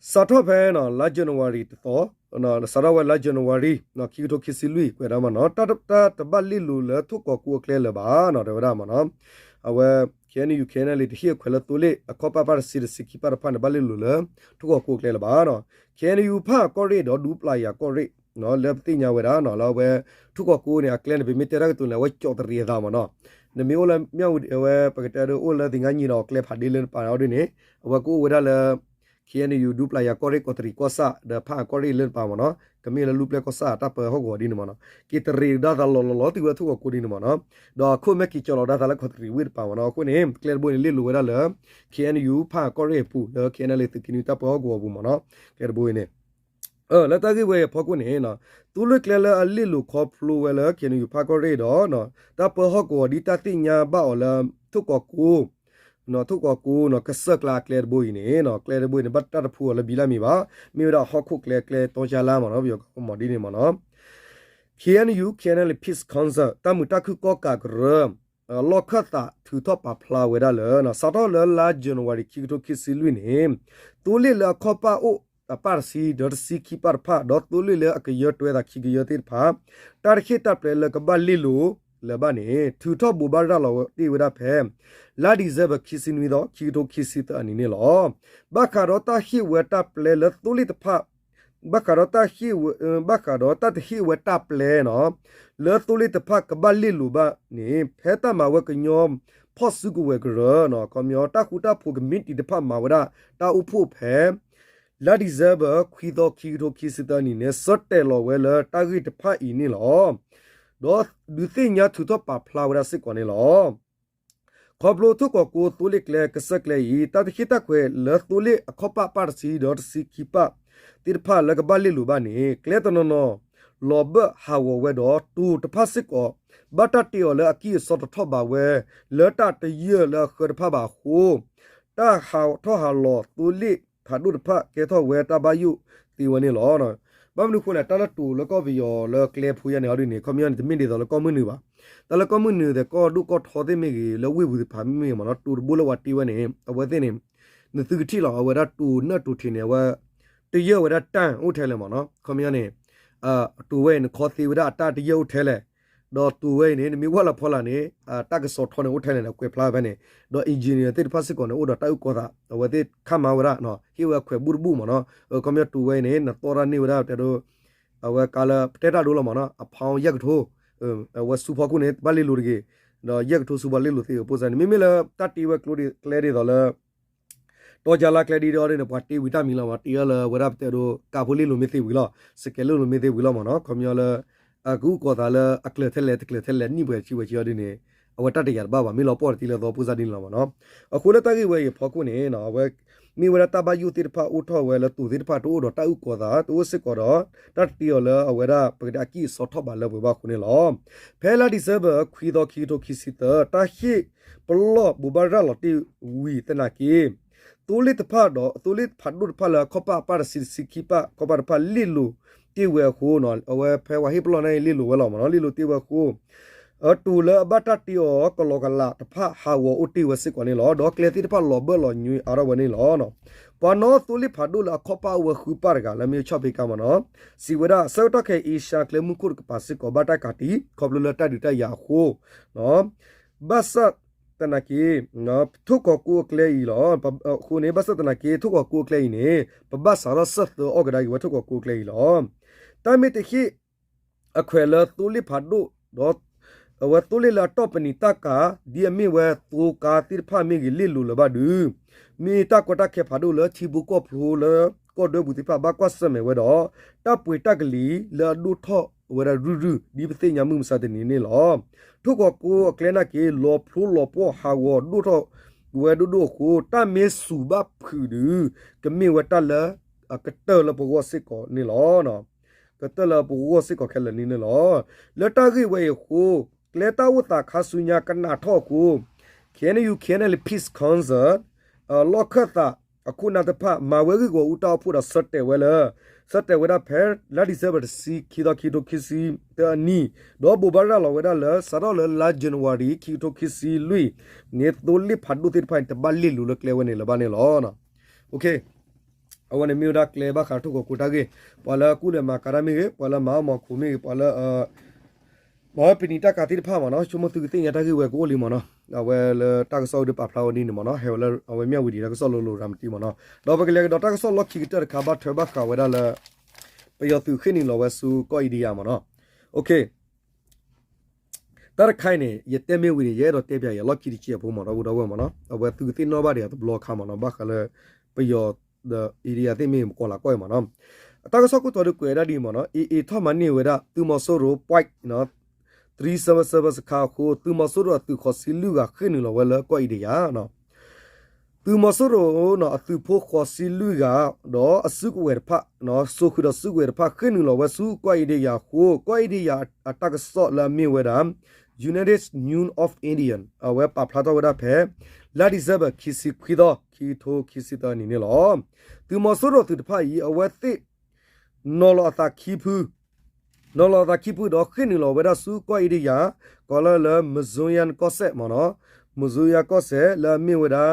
စးထီၣ်ဖဲလါ January တသီ စးထီၣ်ဝဲလါ January ခံကထိခံဆံလွံၢ် ကွဲးဒၣ်မ့ၢ်နီၤ တၢ်တဘၣ်လ့ၢ်လိၤလၢထူၣ်ကီၢ်ကိအကျဲလၢၤဘၣ်နီၤ တဲဝဲဒၣ်မ့ၢ်နီၤ အဝဲ KNU KNLA တဟ့ၣ်အခွဲးလၢသိလ့ၣ် အခီၣ်ပၣ်ပၣ်တဆံ တဆံခံပၣ်တဖၣ်န့ၣ် ဘၣ်လ့ၢ်လိၤလၢ ထူၣ်ကီၢ်ကိအကျဲလၢၤဘၣ်နီၤ KNU ဖၣ်ကီၢ်ရ့ၣ်ဒီးဒူပျၢ်ယၤကီၢ်ရ့ၣ် လၢပသ့ၣ်ညါဝဲဒၣ်နီၤ လၢအဝဲ ထူၣ်ကီၢ်ကိန့ၣ် အကျဲန့ၣ် ပမ့ၢ်တဲတၢ်ကတိၤန့ၣ် အဝဲကၠီးတရံးအသးမ့ၢ်နီၤ နမ့ၢ်အိၣ်လၢမၠၣ်ဝတံၤ အဝဲ ပကတဲဒ်အိၣ်လၢသ့ၣ်ငါညံၤဒီးအကျဲဖးဒ့လၢနပာ်န့ၣ်အီၤဒ်န့ၣ် အဝဲကအိၣ်ဝဲဒၣ်လၢ ခ့ၣ်အဲၣ်ယူၣ် ဒူပျၢ်ယၤကီၢ်ရ့ၣ် ကီးတရံးကီၢ်ဆၣ် ဒီးဖးအၣ်ကီၢ်ရ့ၣ်လၢတပၤမ့ၢ်နီၤ, ကမ့ၢ်လၢလူၢ်ပျဲၢ်ကီၢ်ဆၣ်တၢ်ပၢဟီၣ်ကဝီၤဒ်န့ၣ်မ့ၢ်နီၤ, က့ၤတရံးဒၣ်သးလီၤလီၤလီၤတံၢ်ဝဲထိၣ်ကီးကိဒ်န့ၣ်မ့ၢ်နီၤ, ဒီးအခိၣ်မဲာ်က့ၤကၠီလီၤဒၣ်သးလၢကီးတရံးဝ့ၢ်တပၤမ့ၢ်နီၤ, အဃိန့ၣ် ကျဲတဘိအံၤန့ၣ် လ့ၣ်လိၤဝဲဒၣ်လၢ ခ့ၣ်အဲၣ်ယူၣ် ဖးအၣ်ကီၢ်ရ့ၣ်အပူၤ လၢ ခ့ၣ်အဲၣ်ယူၣ် သုးက့နွံတၢ်ပၢဟီၣ်ကဝီၤအပူၤမ့ၢ်နီၤ, ကျဲတဘိအံၤန့ၣ် လၢတၢ်ဂ့ၢ်ဝဲအံၤအဖီခိၣ်န့ၣ်, သိလ့ၣ်ကျဲလၢအလ့ၣ်လိၤခီဖျိဝဲလၢ ခ့ၣ်အဲၣ်ယူၣ် ဖးအၣ်ကီၢ်ရ့ၣ်ဒီး တၢ်ပၢဟီၣ်ကဝီၤဒ်တၢ်သ့ၣ်ညါဘၣ်အီၤလၢ ထိၣ်ကီးကိ ထိၣ်ကီးကိ ကစၢၢ်ကျါအကျဲတဘိအံၤန့ၣ်, ကျဲတဘိအံၤန့ၣ် ဘၣ်တၢ်တဖှူအီၤလၢဘံလၢ်မံၤဘၣ်, မ့ၢ်ဝဲဒၣ်ဟီၣ်ခိၣ်ကျဲ ကျဲတီကၢ်လါမ့ၢ်နီၤ, ပယီၤကီၢ်မီၤဒ်န့ၣ်မ့ၢ်နီၤ, ခ့ၣ်အဲၣ်ယူၣ် ခ့ၣ်အဲၣ်ယူၣ် Peace Council တၢ်မုာ်တၢ်ခုၣ်ကီၣ်ကးကရၢ လီၢ်ခၢၣ်သးထုးထီၣ်ပာ်ဖျါဝဲဒၣ်လၢ စးထီၣ်လၢလါယနူၤအါရံၤ ခံကထိခံဆံလွံၢ်န့ၣ်, သိလ့ၣ်လၢအခီၣ်ပၣ်အိၣ်အပၣ်တဆံ ဒီးတဆံခံပၣ်တဖၣ် ဒီးသိလ့ၣ်လၢအကယၢၤတွဲသးခံကယၢၤသ့ၣ်တဖၣ် တၢ်တဟ့ၣ်တၢ်ပျဲလၢကဘၣ်လ့ၣ်လိၤလၢၤဘၣ်န့ၣ် ထုးထီၣ်ဘိးဘၣ်ရၤလီၤတ့ၢ်ဝဲဒၣ်ဖဲ လါဒံၣ်စဲဘၢၣ် ခံဆံနွံသီ ခံကထိခံဆံသၢအနံၤန့ၣ်လီၤ. ဘၣ်ဃးဒီးတၢ်ဟ့ၣ်ဝဲတၢ်ပျဲလၢသိလ့ၣ်တဖၣ် ဘၣ်ဃးဒီးတၢ်ဟ့ၣ်ဝဲ, ဘၣ်ဃးဒီးတၢ်တဟ့ၣ်ဝဲတၢ်ပျဲနီၤ, လၢသိလ့ၣ်တဖၣ်ကဘၣ်လ့ၣ်လိၤဘၣ်န့ၣ် ဖဲတၢ်မၤဝဲကညီဖီၣ်စုကဝဲၤကရၢ, ခီပညီ တၢ်ဃူတၢ်ဖိးကမံးတံာ်တဖၣ်မၤဝဲဒၣ်တၢ်အိၣ်ဖှိၣ်ဖဲ လါဒံၣ်စဲဘၢၣ် ခွံသီ ခံကထိခံဆံသၢနံၤန့ၣ် ဆၢတဲာ်လီၤဝဲလၢတၢ်ဂ့ၢ်တဖၣ်အံၤန့ၣ်လီၤ. ဒီးဒုးသ့ၣ်ညါထုးထီၣ်ပာ်ဖျါဝဲဒၣ်စ့ၢ်ကီးန့ၣ်လီၤ. ခီဖျိထိၣ်ကီးကိသိလ့ၣ်ကျဲကစၢၢ်ကျဲအံၤ တၢ်တဟ့ၣ်တၢ်ကွဲးလၢသိလ့ၣ်အခီၣ်ပၣ်ပၣ်တဆံ ဒီးတဆံခံပၣ်သ့ၣ်တဖၣ်လၢကဘၣ်လ့ၣ်လိၤဘၣ်န့ၣ် ကျဲတနီၤနီၤ လီၤဘၢၣ်ဟးဂီၤဝဲဒီး တိၤတဖၣ်စ့ၢ်ကီး ဘၣ်တၢ်တ့အီၤလၢအကံၢ်အစီတထီၣ်ဘးဝဲ လၢတၢ်တယၢၢ်လၢအဃၢတဖၣ်ဘၣ်အဃိ တၢ်ဟးထီၣ်ဟးလီၤသိလ့ၣ်ဖးဒိၣ်တဖၣ်ကဲထီၣ်ဝဲတၢ်ဘၣ်ယိၣ်သ့ဝဲန့ၣ်လီၤ. ဘၣ်မနုၤအဃိလဲၣ် တၢ်လၢတိၤလၢကီၢ်ပယီၤလၢကျဲဖိယါန့ၣ် အီၤဒ်န့ၣ် ခီပညီန့ၣ် တမ့ၢ်ဒ်သိးလၢကီၢ်မုၢ်နုာ်ဘၣ်. တၢ်လၢကီၢ်မုၢ်နုာ်ဒီးကီၢ်ဒိၣ်ကီၢ်ထီသ့ၣ်မ့ၢ်ဂ့ၤ လၢဝ့ၢ်ပူၤသ့ၣ်တဖၣ်မ့ၢ်ဂ့ၤမ့ၢ်နီၤ တိၤတဘိလၢပှၤတ့ဝဲန့ၣ် အဝဲသ့ၣ်န့ၣ် နသုကထံၣ်လီၤ အဝဲဒၣ်တိၤနၢၣ်တိၤထံးန့ၣ် အဝဲ တယၢၢ်ဝဲဒၣ်တၢ်အိၣ်ထဲလဲၣ်မ့ၢ်နီၤ ခီပညီန့ၣ် တိၤဝဲအံၤ နခီသ့ဝဲဒၣ်အတၢ်တယၢၢ်အိၣ်ထဲလဲၣ်, ဒီးတိၤဝဲအံၤန့ၣ် နမ့ၢ်ဝၢ်လီၤဖီလာ်န့ၣ် တၢ်ကစီၤထီန့ၣ်အိၣ်ထဲလဲၣ်န့ၣ် အကွဲးဖျါဝဲဖဲန့ၣ်, ဒီး engineer သ့ၣ်တဖၣ်စ့ၢ်ကီးန့ၣ် အိၣ်ဒီးတၢ်အုၣ်ကီၤသး အဝဲသ့ၣ်ခါမၤဝဲဒၣ် ဟ့ၣ်ဝဲခွဲးဘူးတဘူးမ့ၢ်နီၤ, ခီပညီတိၤဝဲအံၤန့ၣ် နသီၣ်တၢ်န့ၢ်ဝဲဒၣ်တဲဒိ အဝဲကါလၢ ပတဲတၢ်ဒိလီၤမ့ၢ်နီၤ အဖီယဲၢ်ကထိ အဝဲဆူဖီခိၣ်န့ၣ် ဘၣ်လ့ၣ်လိၤတဂ့ၤ, ဒီးယဲၢ်ကထိဆူဘၣ်လ့ၣ်လိၤသ့အဃိ ပိစါန့ၣ် မ့မ့ၢ်လၢတၢ်တ့ဝဲကျိကျဲဒ်သိးလၢ တီၤကၢ်လါကျဲဒ်ဒီးန့ၣ် ပှၤတ့ဝံၤတၢ်မံၤလီၤမ့ၢ် တ့အီၤလၢဝဲဒၣ်ပတဲဒိ ကးဖိလ့ၣ်လိၤမ့ၢ်သ့ဝံၤလီၤ စကဲးလ့ၣ်လိၤမ့ၢ်သ့ဝံၤလီၤမ့ၢ်နီၤ ခီပညီလၢ အကအုၣ်ကီၤသးလၢအကျၢၤထဲလဲၣ်တကျၢၤထဲလဲၣ် နံၣ်ပှဲၤဆံဝဲဆံအီၤဒ်န့ၣ် အဝဲတၢ်တယာ်တဘၣ်ဘၣ် မ့ၢ်လီၤပှီၢ်တသ့လၢသီပိစါဒ်န့ၣ်လီၤမ့ၢ်နီၤ, အဃိလၢတၢ်ဂ့ၢ်ဝဲအံၤအဖီခိၣ်န့ၣ် အဝဲ မ့ၢ်ဝဲဒၣ်တၢ်ဘၣ်ယိၣ်သ့ၣ်တဖၣ်အိၣ်ထီၣ်ဝဲလၢတိၤသ့ၣ်တဖၣ်တအိၣ်ဒီးတၢ်အုၣ်ကီၤသး တအိၣ်စ့ၢ်ကီးဒီး တၢ်တတ့အီၤလၢအဝဲဒၣ်ပကတဲအကံၢ်အစီထီၣ်ဘးလၢပှဲၤဘၣ်အဃိန့ၣ်လီၤ. ဖဲလါဒံၣ်စဲဘၢၣ် ခွံသီ ခံကထိခံဆံသၢ တၢ်ဟ့ၣ်ပလီၢ်ဘိးဘၣ်ရၤလီၤတ့ၢ်ဝံၤသနာ်က့ သိလ့ၣ်တဖၣ်ဒီး သိလ့ၣ်ဖးဒိၣ်တဖၣ်လၢအခီၣ်ပၣ်အပၣ်တဆံ တဆံခံပၣ် ခီၣ်ပၣ်တဖၣ်လ့ၣ်လိၤတ့ၢ်ဝဲအဃိ အဝဲဖဲပှၤဟ့ၣ်ပလီၢ်န့ၣ်လ့ၣ်လိၤဝဲလီၤမ့ၢ်နီၤ လ့ၣ်လိၤတ့ၢ်ဝဲအဃိ တိၤလၢအဘၣ်တၢ်တ့အီၤကလီၤကလးတဖၣ်ဟးဂီၤအိၣ်တ့ၢ်ဝဲစ့ၢ်ကီးန့ၣ်လီၤ. ဒီးကျဲသ့ၣ်တဖၣ်လီၤဘၢၣ်လီၤညွံးအါထီၣ်ဝဲန့ၣ်လီၤ. ပှၤနီၣ်သိလ့ၣ်ဖးဒိၣ်လၢအခီၣ်ပၣ်အိၣ်ဝဲဃုပၣ်တဂၤလၢမ့ၢ်ဆီၣ်ဖ့ကါမ့ၢ်နီၤ စံးဝဲဒၣ် ဆၢကတီၢ်ခဲအံၤအ့ရှါကျဲမုၢ်ခိၣ်တကပၤစ့ၢ်ကီး ဘၣ်တၢ်ကးတံာ် ခီဖျိလၢတၢ်ဒုးတၢ်ယၤအဃိ ဘၣ်ဆၣ်သနာ်က့ ထိၣ်ကီးကိအကျဲအံၤလီၤ. အဃိန့ၣ် ဘၣ်ဆၣ်သနာ်က့ ထိၣ်ကီးကိအကျဲအံၤန့ၣ် ပဘၣ်စးထီၣ်ဆၢသၢအီၣ်ကဒါက့ၤဝဲထိၣ်ကီးကိအကျဲအံၤလီၤ. တၢ်မ့ၢ်တဟ့ၣ် အခွဲးလၢသိလ့ၣ်ဖးဒိၣ် ဒီး အဝဲသိလ့ၣ်လၢအတီၢ်ပနံာ်တၢ်ကၤ ဒ်အမ့ၢ်ဝဲသိကါသ့ၣ်တဖၣ်မ့ၢ်ဂ့ၤ လ့ၣ်လိၤလၢၤဘၣ်ဒုး မ့ၢ်တၢ်ကီတၢ်ခဲဖးဒိၣ်လၢထံဖိကီၢ်ဖိလၢကီၢ်ဒွဲပူၤသ့ၣ်တဖၣ်ဘၣ်ကွၢ်ဆၢၣ်မဲာ်ဝဲဒီး တၢ်ပှ့ၤတၢ်ကလံၤလၢအဒိၣ်ထီၣ်ဝဲဒၣ်ရုၢ်ရုၢ် ဒ်ပသ့ၣ်ညါမုၢ်မဆါတနံၤန့ၣ်လီၤ. ထိၣ်ကီးကိအကျဲနာ်က့ လီၤဖျိလီၤပှီၢ်ဟးဂီၤဒိၣ်ထီၣ်ဝဲဒိၣ်ဒိၣ်အဃိ တၢ်မ့ၢ်စူၤဘၣ်ဖုးဒုး ကမ့ၢ်ဝဲတၢ်လၢ အကတၢၢ်လၢပဂီၢ်စ့ၢ်ကီးန့ၣ်လီၤ. ကတၢၢ်လၢပဂီၢ်စ့ၢ်ကီးခဲလၢာ်န့ၣ်န့ၣ်လီၤ. လၢတၢ်ဂ့ၢ်ဝဲအံၤအဃိ ကျဲတၢ်အိၣ်သးခါဆူညါကနးထီၣ်အဃိ ခ့ၣ်အဲၣ်ယူၣ် ခ့ၣ်အဲၣ်ယူၣ် Peace Council လီၢ်ခၢၣ်သး အခိၣ်နၢ်တဖၣ် မၤဝဲဂ့ၢ်ဂီၢ်အူတၢ်အိၣ်ဖှိၣ်ဒီးဆၢတဲာ်ဝဲလၢ ဆၢတဲာ်ဝဲဒၣ်ဖဲ လါဒံၣ်စဲဘၢၣ်တဆံ ခံသီ ခံကထိခံဆံသၢအနံၤ ဒီးဘိးဘၣ်ရၤလီၤဝဲဒၣ်လၢ စးထီၣ်လၢလါယနူၤအါရံၤ ခံကထိခံဆံလွံၢ်န့ၣ် သိလ့ၣ်ဖးဒိၣ်သ့ၣ်တဖၣ်န့ၣ် တဘၣ်လ့ၣ်လိၤလၢကျဲဝဲန့ၣ်လၢၤဘၣ်န့ၣ်လီၤ. အဝဲန့ၣ်မ့ၢ်ဝဲဒၣ်ကျဲဘၣ်ဃးထိၣ်ကီးကိတၢ်ဂ့ၢ်, ပှၤလၢအကူၣ်လဲၤမၤကၤတၢ်မ့ၢ်ဂ့ၤ, ပှၤလၢမၤအီၣ်မၤခိးမ့ၢ်ဂ့ၤ, ပှၤလၢ မၤဝဲပနံာ်တၢ်ကၤသ့ၣ်တဖၣ်မ့ၢ်နီၤ, ဆိကမိၣ်သုကသ့ၣ်ညါတၢ်ဂ့ၢ်ဝဲကအိၣ်လံမ့ၢ်နီၤ, အဝဲလၢတၢ်ကစီၣ်အဒုးပာ်ဖျါဝဲဒ်န့ၣ်မ့ၢ်နီၤ, ဟဲဝဲလၢအဝဲမၠၣ်ဝတံၤတၢ်ကစီၣ်လိၤလိၤရၤမတံမ့ၢ်နီၤ, ဒီးပကလဲၤကဒီးတၢ်ကစီၣ်လီၢ်ခံကတၢၢ်တခါ ဘၣ်ထွဲဘၣ်ဃးဝဲဒၣ်လၢ ပယီၤသုးဃ့ၢ်နံၤလီၤဝဲဆူကီၢ်အံၤဒံယါမ့ၢ်နီၤ, တၢ်တခါအံၤန့ၣ် ယတဲမ့ၢ်ဝံၤန့ၣ် ယအဲၣ်ဒိးတဲပၠးယလီၢ်ခံတစဲးအဖိမ့ၢ်နီၤ, ဒီပုၢ်ဒီဝဲၢ်မ့ၢ်နီၤ, အဝဲသုကသ့ၣ်နီၣ်ဘၣ်ဒံးအတဘျီခါမ့ၢ်နီၤ, ဘၣ်ဃးလၢ ပယီၤ ဒီး India သ့ၣ်မ့ၢ်မကီၤလၤကီၢ်အံၤမ့ၢ်နီၤ, အတၢ်ကစီၣ်ခိၣ်တီဒုးကွဲးဝဲဒၣ်ဒ်အံၤမ့ၢ်နီၤ, AA ထီၣ်မၤန့ၢ်ဝဲဒၣ် သုးမီၤစိရိၤ ပွဲး တြံစၢဘၢစၢဘၢစခါအဃိ သုးမီၤစိရိၤအသုးဃိးဆံလွံၢ်ဂၤဃ့ၢ်နုာ်လီၤဝဲလၢကီၢ်အ့ဒ့ယၤ သုးမီၤစိရိၤအသုးဖိဃိးဆံလွံၢ်ဂၤ ဒီးအစုကဝဲၤတဖၣ် စိာ်ဃုာ်ဒီးစုကဝဲၤတဖၣ် ဃ့ၢ်နုာ်လီၤဝဲဆူကီၢ်အ့ဒ့ယၤအဃိ ကီၢ်အ့ဒ့ယၤအတၢ်ကစီၣ်လၢအမ့ၢ်ဝဲဒၣ် United News of India အဝဲပာ်ဖျါထီၣ်ဝဲဒၣ်ဖဲ လါ December ခံဆံခွံသီ ခံကထိခံဆံသၢနံၣ်န့ၣ်လီၤ. သုးမီၤစိရိၤသုးတဖၣ်အံၤ အဝဲသ့ၣ် နီၤလီၤအသးခံဖု နီၤလီၤအသးခံဖုဒီးဃ့ၢ်နုာ်လီၤဝဲဒၣ်ဆူကီၢ်အ့ဒ့ယၤ ကိးလၢလၢ Mazoyan ကီၢ်စဲၣ်မ့ၢ်နီၤ, Mazoyan ကီၢ်စဲၣ်လၢအမ့ၢ်ဝဲဒၣ်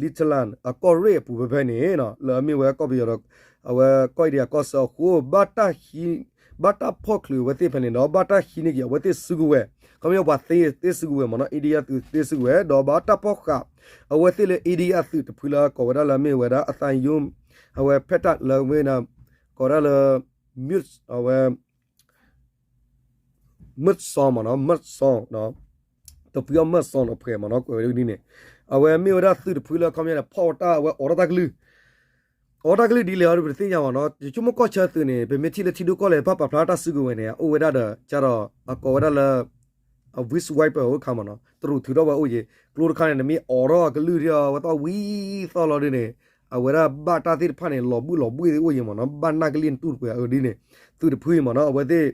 Lichland အကီၢ်ရ့ၣ်အပူၤဖဲဖဲန့ၣ် လၢအမ့ၢ်ဝဲကီၢ်ပယီၤဒီး အဝဲကီၢ်အ့ဒ့ယၤကီၢ်ဆၢအဃိ ဘၣ်တၢ်ဖီၣ်ချုးအဝဲသ့ၣ်ဖဲန့ၣ်ဒီး ဘၣ်တၢ်ဟံးန့ၢ်က့ၤအဝဲသ့ၣ်စုကဝဲၤ ခီပညီပှၤသ့သ့စုကဝဲၤမ့ၢ်နီၤ, အ့ဒ့ယၤသုးသ့စုကဝဲၤ ဒီးဘၣ်တၢ်ဖီၣ်ဃာ် အဝဲသ့ၣ်လၢ အ့ဒ့ယၤသုးတဖုလၢကိးဝဲဒၣ်လၢအမ့ၢ်ဝဲဒၣ် အသံယိ အဝဲဖဲတၢ်လၢမ့ၢ်ဒၣ် ကိးဝဲဒၣ်လၢ မုၢ် အဝဲ မုၢ်စီမ့ၢ်နီၤ, မုၢ်စီ တဖုအီၣ် မုၢ်စီ အဖှဲးမ့ၢ်နီၤ, ကွဲးဝဲဒ်န့ၣ် အဝဲမ့ၢ်ဝဲဒၣ်သုးတဖုလၢခီပညီန့ၣ် ဖီၣ်ဝဲတၢ်အဝဲအိးထီၣ်တၢ်ကလုၢ် အိးထီၣ်တၢ်ကလုၢ်ဒ်လဲၣ်အီၤဒီး ပတသ့ၣ်ညါမ့ၢ်နီၤ, ယဆိကမိၣ်ကီၢ်ဆၢသုးန့ၣ် ပမ့ၢ်ထံၣ်လၢထံဒိၣ်ကီၢ်လဲၣ် ပာ်ဖျါတၢ်စုကဝဲၤန့ၣ် အိၣ်ဝဲဒၣ်ဒီး ကဒီး အကိးဝဲဒၣ်လၢ အ Wind Sniper အိၣ်ခါမ့ၢ်နီၤ, တရူးထုးထီၣ်ဝဲအိၣ်က့ၤ ကျိတခါန့ၣ် နမ့ၢ်အိးထီၣ်အကလုၢ်ဒီး အဝဲသီၣ်ဝံသီၣ်လီၤဒ်န့ၣ် အဝဲဒၣ်ဘၣ်တၢ်သ့ၣ်တဖၣ်န့ၣ် လီၤဘှံးလီၤဘှံးသ့ၣ်အိၣ်က့ၤမ့ၢ်နီၤ, ဘၣ်နၢ်ကလံၢ်နတူၢ်တပှဲၤအဒ်န့ၣ် သုးတဖုအံၤမ့ၢ်နီၤ, အဝဲသ့ၣ်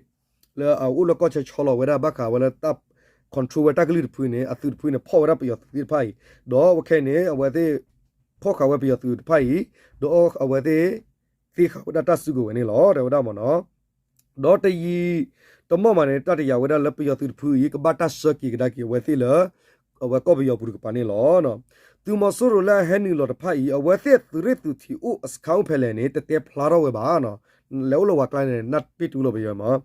လၢအအိၣ်လၢကီၢ်ဆၢဆီလီၤဝဲဒၣ်ဘၣ်ဃးဝဲလၢတၢ် control ဝဲတၢ်ကလုၢ်တဖုန့ၣ် အသုးတဖုန့ၣ် ဖီၣ်ဝဲဒၣ်ပယီၤသုးသ့ၣ်တဖၣ်အံၤ, ဒီးအဝဲခဲအံၤန့ၣ် အဝဲသ့ၣ် ဖီၣ်ဃာ်ဝဲပယီၤသုးတဖၣ်အံၤ, ဒီးအဝဲသ့ၣ် သ့ဃာ်ဝဲဒၣ်တၢ်စုကဝဲၤန့ၣ်လီၤ တဲဝဲဒၣ်မ့ၢ်နီၤ. ဒီးတယံာ်တမီၢ်မးန့ၣ် တၢ်တယာ်ဝဲဒၣ်လၢပယီၤသုးတဖုအံၤ ကဘၣ်တၢ်ဆှၢက့ၤကဒါက့ၤအဝဲသ့ၣ်လၢ အဝဲကီၢ်ပယီၤပူၤတကပၤန့ၣ်လီၤ. သုးမီၤစိရိၤလၢအဟဲနုာ်လီၤတဖၣ်အံၤ အဝဲသ့ၣ်သုးရ့ၣ်သုးထံးအိၣ်အစခါအိၣ်ဖဲလဲၣ်န့ၣ် တတဲဖျါထီၣ်ဝဲဘၣ် လဲၤအိၣ်လၢဝၤကျါန့ၣ် နၢ်ပ့ၢ်တူလီၤပယီၤမး,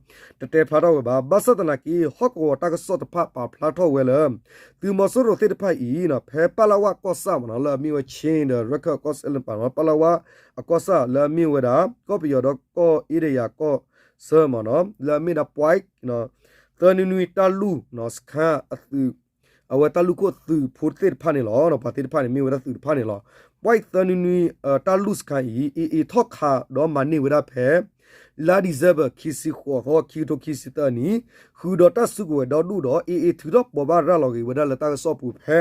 တတဲဖျါထီၣ်ဝဲဘၣ်. ဘၣ်ဆၣ်သနာ်က့ ဟီၣ်ကဝီၤတၢ်ကစီၣ်တဖၣ်ပာ်ဖျါထီၣ်ဝဲလၢ သုးမီၤစိရိၤသ့ၣ်တဖၣ်အံၤ ဖဲပလဝကီၢ်ဆၣ်မ့ၢ်နီၤ လၢအမ့ၢ်ဝဲ Chin ဒီး ရခၢၣ်ကီၢ်ဆၣ်လၢပာ်မ့ၢ် ပလဝအကီၢ်ဆၣ်လၢအမ့ၢ်ဝဲဒၣ် ကီၢ်ပယီၤဒီးကီၢ်အ့ဒ့ယၤကီၢ်ဆၢမ့ၢ်နီၤ လၢအမ့ၢ်ဒၣ် ပွဲး သၢနွံနွံတၢ်လူၢ်စခါအသုး အဝဲတၢ်လူၢ်ခိၣ်သုးဖိသ့ၣ်တဖၣ်န့ၣ်လီၤ. ပှၤသ့ၣ်တဖၣ်န့ၣ် မ့ၢ်ဝဲဒၣ်သုးတဖၣ်န့ၣ်လီၤ. ပွဲး သၢနွံနွံ တၢ်လူၢ်စခါအံၤ AA ထီၣ်ခးဒီးမၤန့ၢ်ဝဲဒၣ်ဖဲ လါ December ခံဆံဃိးသီ ခံကထိခံဆံသၢနံၣ် ဃုာ်ဒီးတၢ်စုကဝဲၤဒီဒူၣ်ဒီး AA ထုးထီၣ်ပိာ်ဘၣ်ရၤလီၤက့ၤဝဲဒၣ်လၢတၢ်ကစီၣ်ပူၤဖဲ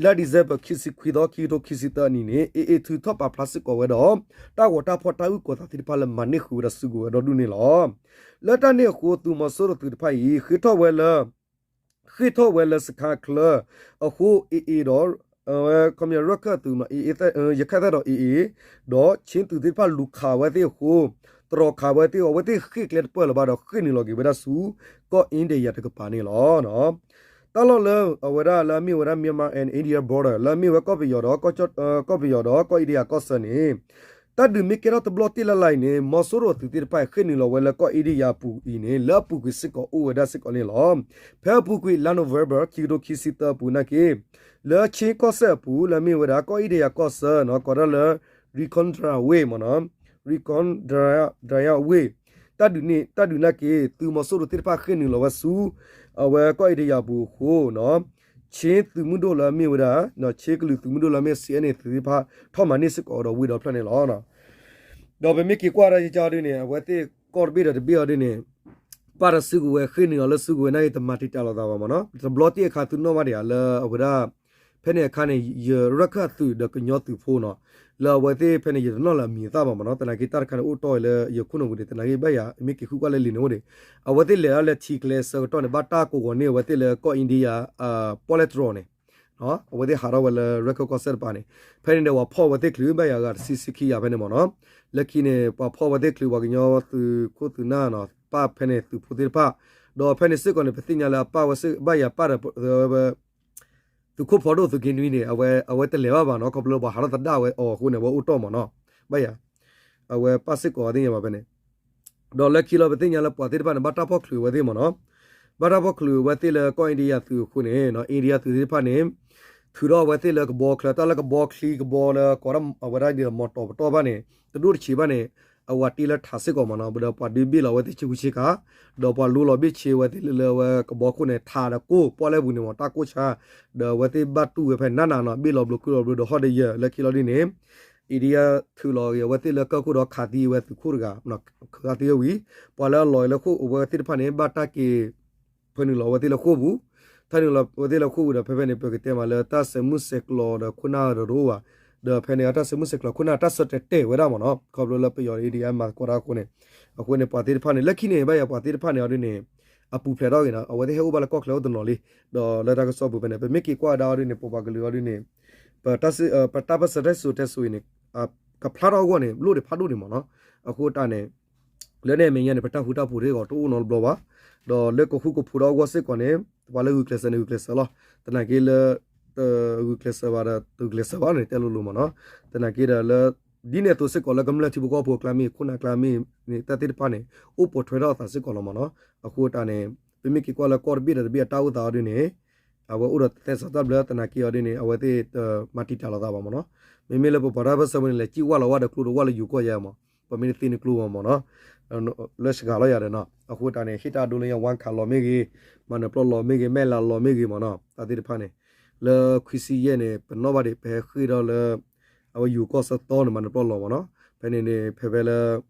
လါ December ခံဆံခွံသီ ခံကထိခံဆံသၢနံၣ်န့ၣ် AA ထုးထီၣ်ပာ်ဖျါစ့ၢ်ကီးဝဲဒီး တၢ်ဂီၤတၢ်ဖီၣ်တၢ်အုၣ်ကီၤသးသ့ၣ်တဖၣ်လၢမၤန့ၢ်ဃုာ်ဝဲဒၣ်စုကဝဲၤဒီဒူၣ်န့ၣ်လီၤ. လၢတၢ်န့ၣ်အဃိ သုးမီၤစိရိၤသုးတဖၣ်အံၤ ဃ့ၢ်ထီၣ်ဝဲလၢ ဃ့ၢ်ထီၣ်ဝဲလၢစခါချၢအဃိ AA ဒီး ဝဲခီပညီရခၢၣ်သုးမ့ၢ် AA ရခၢၣ်သ့ၣ်ဒီး AA ဒီး Chin သုးသ့ၣ်တဖၣ်လူၤခးဝဲသ့ၣ်အဃိ တြီၤခးဝဲသ့ၣ်အဃိ အဝဲသ့ၣ်ဃ့ၢ်ကျဲတပၢၢ်လၢၤဘၣ်ဒီး ဃ့ၢ်နုာ်လီၤက့ၤဝဲဒၣ်ဆူ ကီၢ်အ့ဒ့ယၤတကပၤန့ၣ်လီၤ. တၢ်လီၢ်လၢအဝဲဒၣ်လၢအမ့ၢ်ဝဲဒၣ် Myanmar and India border လၢအမ့ၢ်ဝဲကီၢ်ပယီၤဒီး ကီၢ်ပယီၤဒီးကီၢ်အ့ဒ့ယၤကီၢ်ဆၢန့ၣ် တၢ်ဒုးမ့ၢ်ကဲထီၣ်တဘျီတ့ၢ်လၢ်လၢ်အံၤန့ၣ် မီၤစိရိၤအသုးသ့ၣ်တဖၣ်ဃ့ၢ်နုာ်လီၤဝဲလၢကီၢ်အ့ဒ့ယၤအပူၤအံၤန့ၣ် လၢအပူၤကွံာ်စ့ၢ်ကီးအိၣ်ဝဲဒၣ်စ့ၢ်ကီးန့ၣ်လီၤ. ဖဲအပူၤကွံာ် လါ November ခံကထိခံဆံသၢအပူၤနာ်က့ လၢ Chin ကီၢ်စဲၣ်အပူၤ လၢအမ့ၢ်ဝဲဒၣ် ကီၢ်အ့ဒ့ယၤကီၢ်ဆၢနီၤ ကိးဒၣ်လၢ Rikon Dra ဝ့ၢ်မ့ၢ်နီၤ Rikon Dra ဝ့ၢ် တၢ်ဒုးန့ၣ် တၢ်ဒုးနာ်က့ သုးမီၤစိရိၤသ့ၣ်တဖၣ်ဃ့ၢ်နုာ်လီၤဝဲဆူ အဝဲကီၢ်အ့ဒ့ယၤအပူၤအဃိနီၤ Chin သုးမုၢ်ဒိၣ်လၢအမ့ၢ်ဝဲဒၣ် Chin ကလုာ်သုးမုၢ်ဒိၣ်လၢအမ့ၢ် C N A သုးသ့ၣ်တဖၣ် ထီၣ်မၤန့ၢ်စ့ၢ်ကီးဒီးဝ့ၢ်ဒီဖျၢၣ်န့ၣ်လီၤ. ဒီးပမ့ၢ်က့ၤကွၢ်ဒီးယကၢဒ်န့ၣ် အဝဲသ့ၣ်ကီၢ်တဘ့ၣ်ဒီးတဘ့ၣ်အီၤဒ်န့ၣ် ပၢ်ဒီးစုကဝဲၤဃ့ၢ်နုာ်အီၤလၢစုကဝဲၤနာ်က့ တမၤတံာ်တာ်လိာ်သးဘၣ်မ့ၢ်နီၤ တဘျီတ့ၢ်အခါသုနီၣ်ဘၣ်ဒံးဧါလၢအဝဲဒၣ် ဖဲန့ၣ်အခါန့ၣ် ယရၢၢ်ခၢၣ်သုးဒီးကညီသုးဖိနီၤ လၢအဝဲသ့ၣ်ဖဲန့ၣ် ယတနီၣ်လၢအမံၤအသၣ်ဘၣ်မ့ၢ်နီၤ သနာ်က့တၢ်တခါန့ၣ်အိၣ်တီၢ်လၢယခိၣ်နူာ်ပူၤန့ၣ် သနာ်က့ဘၣ်ယၤ မ့ၢ်က့ၤဃုကွၢ်လၢလံာ်န့ၣ်အိၣ်ဒံး အဝဲသ့ၣ်လဲၤဒၣ်လၢထံကျဲဆၢကတီၢ်န့ၣ် ဘၣ်တၢ်ကိးဂီၤန့ၢ်အဝဲသ့ၣ်လၢကီၢ်အ့ဒ့ယၤ ပီၣ်လဲၣ်တြီၤန့ၣ် အဝဲသ့ၣ်ဟးထီၣ်ဝဲလၢရၢၢ်ခၢၣ်ကီၢ်စဲၣ်တပၤန့ၣ် ဖဲန့ၣ်ဒီးပှၤဖီၣ်ဝဲသ့ၣ်ချုးဘၣ်ယၤအဂၤတဆံဆံခံဂၤဖဲန့ၣ်မ့ၢ်နီၤ လၢခံန့ၣ် ပှၤဖီၣ်ဝဲသ့ၣ်ချုးပှၤကညီသုးခိၣ်သုးနၢ်နီၤ ပၢ်ဖဲန့ၣ်သုးဖိသ့ၣ်တဖၣ် ဒီးဖဲန့ၣ်စ့ၢ်ကီးန့ၣ် ပသ့ၣ်ညါလၢအပၢ်ဝဲဘၣ်ယၤပၢ်ဒီး သုးခိၣ်ဖီဒိၣ်သုးက့နွံန့ၣ် အဝဲတလဲၤဘၣ်ဘၣ်နီၤ ခီဖျိပှၤဟးထီၣ်သဒၣ်ဝဲအီၤအဃိန့ၣ် အဝဲအိၣ်တီၢ်မ့ၢ်နီၤ ဘၣ်ယၤ အဝဲပၢ်စ့ၢ်ကီးသ့ၣ်ညါဘၣ်ဖဲန့ၣ် ဒီးလၢခံလီၤပသ့ၣ်ညါလၢပှၤသ့ၣ်တဖၣ်န့ၣ် ဘၣ်တၢ်ဖီၣ်ချုးဝဲသ့ၣ်မ့ၢ်နီၤ ဘၣ်တၢ်ဖီၣ်ချုးဝဲသ့ၣ်လၢကီၢ်အ့ဒ့ယၤသုးအဃိန့ၣ် အ့ဒ့ယၤသုးသ့ၣ်တဖၣ်န့ၣ် ထုးထီၣ်အဝဲသ့ၣ်လၢကဘီချၢ တၢ်လၢကဘီချံကဘီလၢကိးဒၣ်အဝဲဒၣ်ဒီးမီၤတီၤပတီၢ်ဘၣ်န့ၣ် တဒိၣ်တဆံးဘၣ်န့ၣ် အဝဲတ့လၢထးစ့ၢ်ကီးမ့ၢ်နီၤ ဒီးပှၤဒုးဘ့ၣ်လီၤအဝဲသ့ၣ်ဆ့ကူဆ့ကၤ ဒီးပှၤလူလီၤဘ့ၣ်ဆ့ဝဲသ့ၣ်လၢလၢအဝဲကဘီခိၣ်န့ၣ် ထးဒီးကိၢ်ပီၣ်လဲၣ်ပူၤန့ၣ်မ့ၢ်တၢ်ကိၢ်ဆါ ဒီးအဝဲသ့ၣ်ဘၣ်တူၢ်ဝဲဖဲနးနးနီၤ ဘ့ၣ်လီၤဘျီၤခုၣ်လီၤဘျီၤဒီးဟီၣ်ဒီးယၢၤ လၢခံလီၤဒ်န့ၣ် India ထုးလီၤက့ၤအဝဲသ့ၣ်လၢကၢၢ်ခိၣ်ဒီးခးသံအဝဲသုးခိၣ်တဂၤ, ခးသံဝဲဝံၤ ပှၤလၢအလီၤလၢဃိၣ်အဝဲသ့ၣ်တဖၣ်န့ၣ် ဘၣ်တၢ်က့ၤ ဖၢနုာ်လီၤအဝဲသ့ၣ်လၢဃိၣ်ပူၤ, ထၢနုာ်လီၤအဝဲသ့ၣ်လၢဃိၣ်ပူၤဒီး ဖဲဖဲန့ၣ် ပကတဲမးလၢတၢ်ဆဲးမုၢ်ဆဲးကျိးဒီးခိၣ်နၢ်ဒီးတအိၣ်ဘၣ်, ဒီးဖဲန့ၣ် တၢ်ဆဲးမုၢ်ဆဲးကျိးခိၣ်နၢ်တၢ်ဆၢတဲာ်တဲာ်ဝဲဒၣ်မ့ၢ်နီၤ, ခီဖျိလၢပယီၤ India မၤသကိးတၢ်အဃိန့ၣ်, အဃိန့ၣ် ပှၤသ့ၣ်တဖၣ်န့ၣ် လၢခံန့ၣ် ဘၣ်ယၤပှၤသ့ၣ်တဖၣ်န့ၣ်အီၤဒ်န့ၣ် အပူၤဖျဲးထီၣ်ဂ့ၤနီၤ, အဝဲသ့ၣ်ဟဲအိၣ်ဘၣ်လၢကီၢ်ချၢအိၣ်တနီၤလံ, ဒီးလၢတၢ်ကစီၣ်ပူၤဖဲန့ၣ် ပမ့ၢ်က့ၤကွၢ်ဒၣ်အီၤဒ်န့ၣ် ပပှၤကလုာ်အီၤဒ်န့ၣ် ပ ပတၢ်ပၢၢ်ဆၢတဲစိၤန့ၣ် ကဖျါထီၣ်အဂီၢ်န့ၣ် လိၣ်ဒံးဖးဒိၣ်ဒံးမ့ၢ်နီၤ, အဃိတၢ်န့ၣ် လၢန့ၣ်အမဲာ်ညါန့ၣ် ပတၢ်ဃူတၢ်ဖိးတဂ့ၤတအိၣ်နီတဘျီဘၣ်, ဒီးလၢကဃူကဖိးဒီးအဂီၢ်စ့ၢ်ကီးန့ၣ် ပှၤလၢဂုာ်ကျဲးစၢးန့ၣ် ဂုာ်ကျဲးစၢးလီၤ, သနာ်က့လၢ တဂုာ်ကျဲးစၢးဘၣ်ဒီး တဂုာ်ကျဲးစၢးဘၣ်န့ၣ် တဲလိၤလိၤမ့ၢ်နီၤ, သနာ်က့ဒီးလၢ ဒ်န့ၣ်အသိးစ့ၢ်ကီးလၢကမျၢၢ်ထံဖိကီၢ်ဖိအကျါမ့ၢ် ခိၣ်နၢ်အကျါမ့ၢ်န့ၣ် တၢ်သ့ၣ်တဖၣ်န့ၣ် အိၣ်ပိာ်ထွဲထီၣ်အသးစ့ၢ်ကီးလီၤမ့ၢ်နီၤ, အဃိတၢ်န့ၣ် ပမ့ၢ်က့ၤကွၢ်လၢကီၢ်တဘ့ၣ်ဒီးတဘ့ၣ်အတၢ်အိၣ်သးအီၤဒ်န့ၣ် အဝဲအိၣ်ဒီးသဲစးတၢ်ဘျၢသနာ်က့အီၤဒ်န့ၣ် အဝဲသ့ၣ်တမၤတံာ်တာ်လိာ်သးဘၣ်မ့ၢ်နီၤ, မ့မ့ၢ်လၢပပှၤတၢ်ပၢၢ်ဆၢဖိန့ၣ် လဲၤစံၣ်ဝၢ်လီၤဝၢ်ဒီးကျိဒီးဝၢ်လၢယိၤကီၢ်ယဲမ့ၢ်, ပမ့ၢ်တသ့န့ၣ်ကျိမ့ၢ်မ့ၢ်နီၤ လၢစှၤလီၤယၤဒီးနီၤ, အဃိတၢ်န့ၣ် ဟ့ၣ်တၢ်ဒိလၢညါ ဝါခးလီၤမ့ၢ်ဂ့ၤ, မၤနၢၤပျီလီၤမ့ၢ်ဂ့ၤ, မဲၢ်လးလီၤမ့ၢ်ဂ့ၤမ့ၢ်နီၤ, တၢ်သ့ၣ်တဖၣ်န့ၣ် လၢခွံဆံယဲၢ်န့ၣ် ပနီၣ်ဘၣ်ဒံး ပဟဲဃ့ၢ်ဒီးလၢ အဝဲယိၤကီၢ်ဆၢသီန့ၣ် မၤနၢၤပျီလီၤမ့ၢ်နီၤ, ဖဲန့ၣ်န့ၣ် ဖဲဖဲလၢ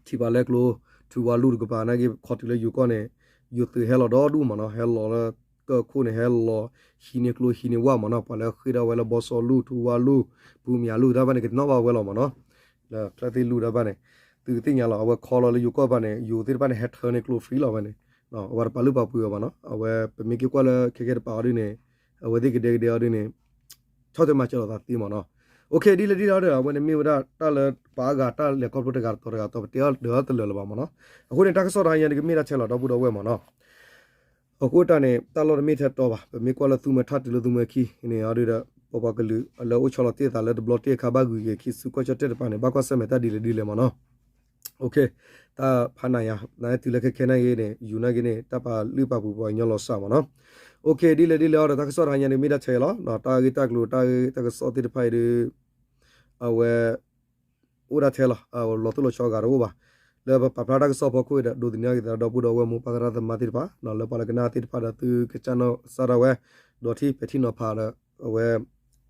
ထံပၤလဲကျိ ထူဝါလူၢ်တကပၤနာ်က့ ခီတုၤလၢယိၤကီၢ်န့ၣ် ယိၤသုးဟဲလီၤဒီဒူၣ်မ့ၢ်နီၤ, ဟဲလီၤလၢကၢၢ်ခိၣ်န့ၣ် ဟဲလီၤဟံးန့ၢ်ကျိဟံးန့ၢ်ဝၣ်မ့ၢ်နီၤ, ပှၤလၢဃ့ၢ်ဒၣ်ဝဲလၢဘီစီလူၢ် ထူဝါလူၢ် ဖူမၠးလူၢ်တၢ်ဘၣ်န့ၣ် ကနီၣ်ဘၣ်ဝဲလီၤမ့ၢ်နီၤ, လၢချၢၣ်သ့ၣ်လူၢ်တၢ်ဘၣ်န့ၣ် သုကသ့ၣ်ညါလီၤ, အဝဲခီလီၤလၢယိၤကီၢ်ဘၣ်န့ၣ် ယိၤသ့ၣ်တဖၣ်န့ၣ် ဟဲထၢန့ၢ်ကျိ free လီၤဝဲန့ၣ်, အဝဲတပာ်လုၢ်ပာ်ပှ့ၤအီၤဘၣ်နီၤ, အဝဲပမ့ၢ်က့ၤကွၢ်လၢခဲကဲတပၤအီၤဒ်န့ၣ် အဝဲသ့ၣ်ကဒဲကဒဲအီၤဒ်န့ၣ် ဆီၣ်ထွဲမၤစၢၤလိာ်သးသ့မ့ၢ်နီၤ, ဒ်လဲၣ်ဒ်လဲၣ်ဒီး အဝဲန့ၣ်မ့ၢ်ဝဲဒၣ်တၢ်လၢပှၤအါဂၤတၢ်လဲၤခီဖျိတဂၤတတီၤတဂၤတတီၤ ပတဲအီၤဒၢးအီၤတလၢာ်လၢၤဘၣ်မ့ၢ်နီၤ, အဃိန့ၣ် တၢ်ကစီၣ်တဟါညါန့ၣ် ကမ့ၢ်ဒၣ်ထဲလီၤ ဒီပုၢ်ဒီဝဲၢ်မ့ၢ်နီၤ, အဃိတၢ်န့ၣ် တၢ်လီၢ်တမ့ၢ်ထဲတီဘၣ်, ပမ့ၢ်ကွၢ်လၢသူမွဲထၢ်တုၤလၢသူမွဲခံန့ၣ်အီၤဒ်ဒီး ပပှၤကလုာ်လၢအိၣ်ဆီလီၤတ့ၢ်သးလၢတဘျီတ့ၢ်အခါဘၣ်ဂုၤက့ၤခံစုကီၢ်ကၠီၣ်တဲၣ်တပၤန့ၣ် ဘၣ်ကွၢ်ဆၢၣ်မဲာ်တၢ်ဒ်လဲၣ်ဒ်လဲၣ်မ့ၢ်နီၤ, တၢ်ဖးနးယၤ နတုၤလၢခဲခဲနာ်က့န့ၣ် ယူၤနာ်က့န့ၣ် တၢ်ပာ်လုၢ်ပာ်ပှ့ၤပှၤကညီလီၤစၢ်မ့ၢ်နီၤ, ဒ်လဲၣ်ဒ်လဲၣ်အီၤဒီး တၢ်ကစီၣ်တဟါညါန့ၣ် မ့ၢ်ဒၣ်ထဲလီၤ, တၢ်ဂ့ၢ်တၢ်ကျိၤ တၢ်ဂ့ၢ်တၢ်ကစီၣ်သ့ၣ်တဖၣ်အံၤဒီး အဝဲ အိၣ်ဒၣ်ထဲလီၤ, လီၤသူၣ်လီၤဆီအဂၤတအိၣ်ဘၣ်, လၢပပာ်ဖျါတၢ်ကစီၣ်အဖီခိၣ်ဒီး ဒိးသန့ၤအီၤက့ၤသးဒီပုၢ်ဒီဝဲၢ်မိၢ်ပၢ်သရၣ်သမါသ့ၣ်တဖၣ် လၢပှၤလၢကနၣ်သ့ၣ်တဖၣ်ဒီး သုကစၢ်နီၢ်ကစၢ်ဒၣ်ဝဲ, ဒီးထံၣ်ပဲာ်ထံနီၤဖးဒီး အဝဲ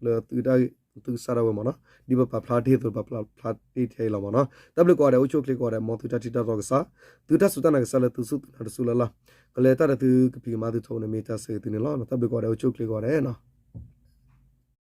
လၢသုတၢ်ဂ့ၢ် သုကစၢ်ဒၣ်ဝဲမ့ၢ်နီၤ, ဒ်ပပာ်ဖျါတ့ၢ်အသိး ပာ်ဖျါတ့ၢ်ထဲအံၤလီၤမ့ၢ်နီၤ, တၢ်ဘျုးကိးဂၤဒဲး အိၣ်ဆူၣ်အိၣ်ချ့ကိးဂၤဒဲး မ်သုတၢ်ထံၣ်တၢ်တီကစၢ်, သုတၢ်စူၢ်တၢ်နာ်ကစၢ်လၢသုစူၢ်သုနာ်တစူၢ်လၢ်လၢ်, ကလဲၤတၢ်ဒီးသုကဖံးကမၤသုထီဘိန့ၣ် မ့ၢ်တၢ်ဆၢဂ့ၤသုန့ၣ်လီၤ, တၢ်ဘျုးကိးဂၤဒဲး အိၣ်ဆူၣ်အိၣ်ချ့ကိးဂၤဒဲးနီၤ.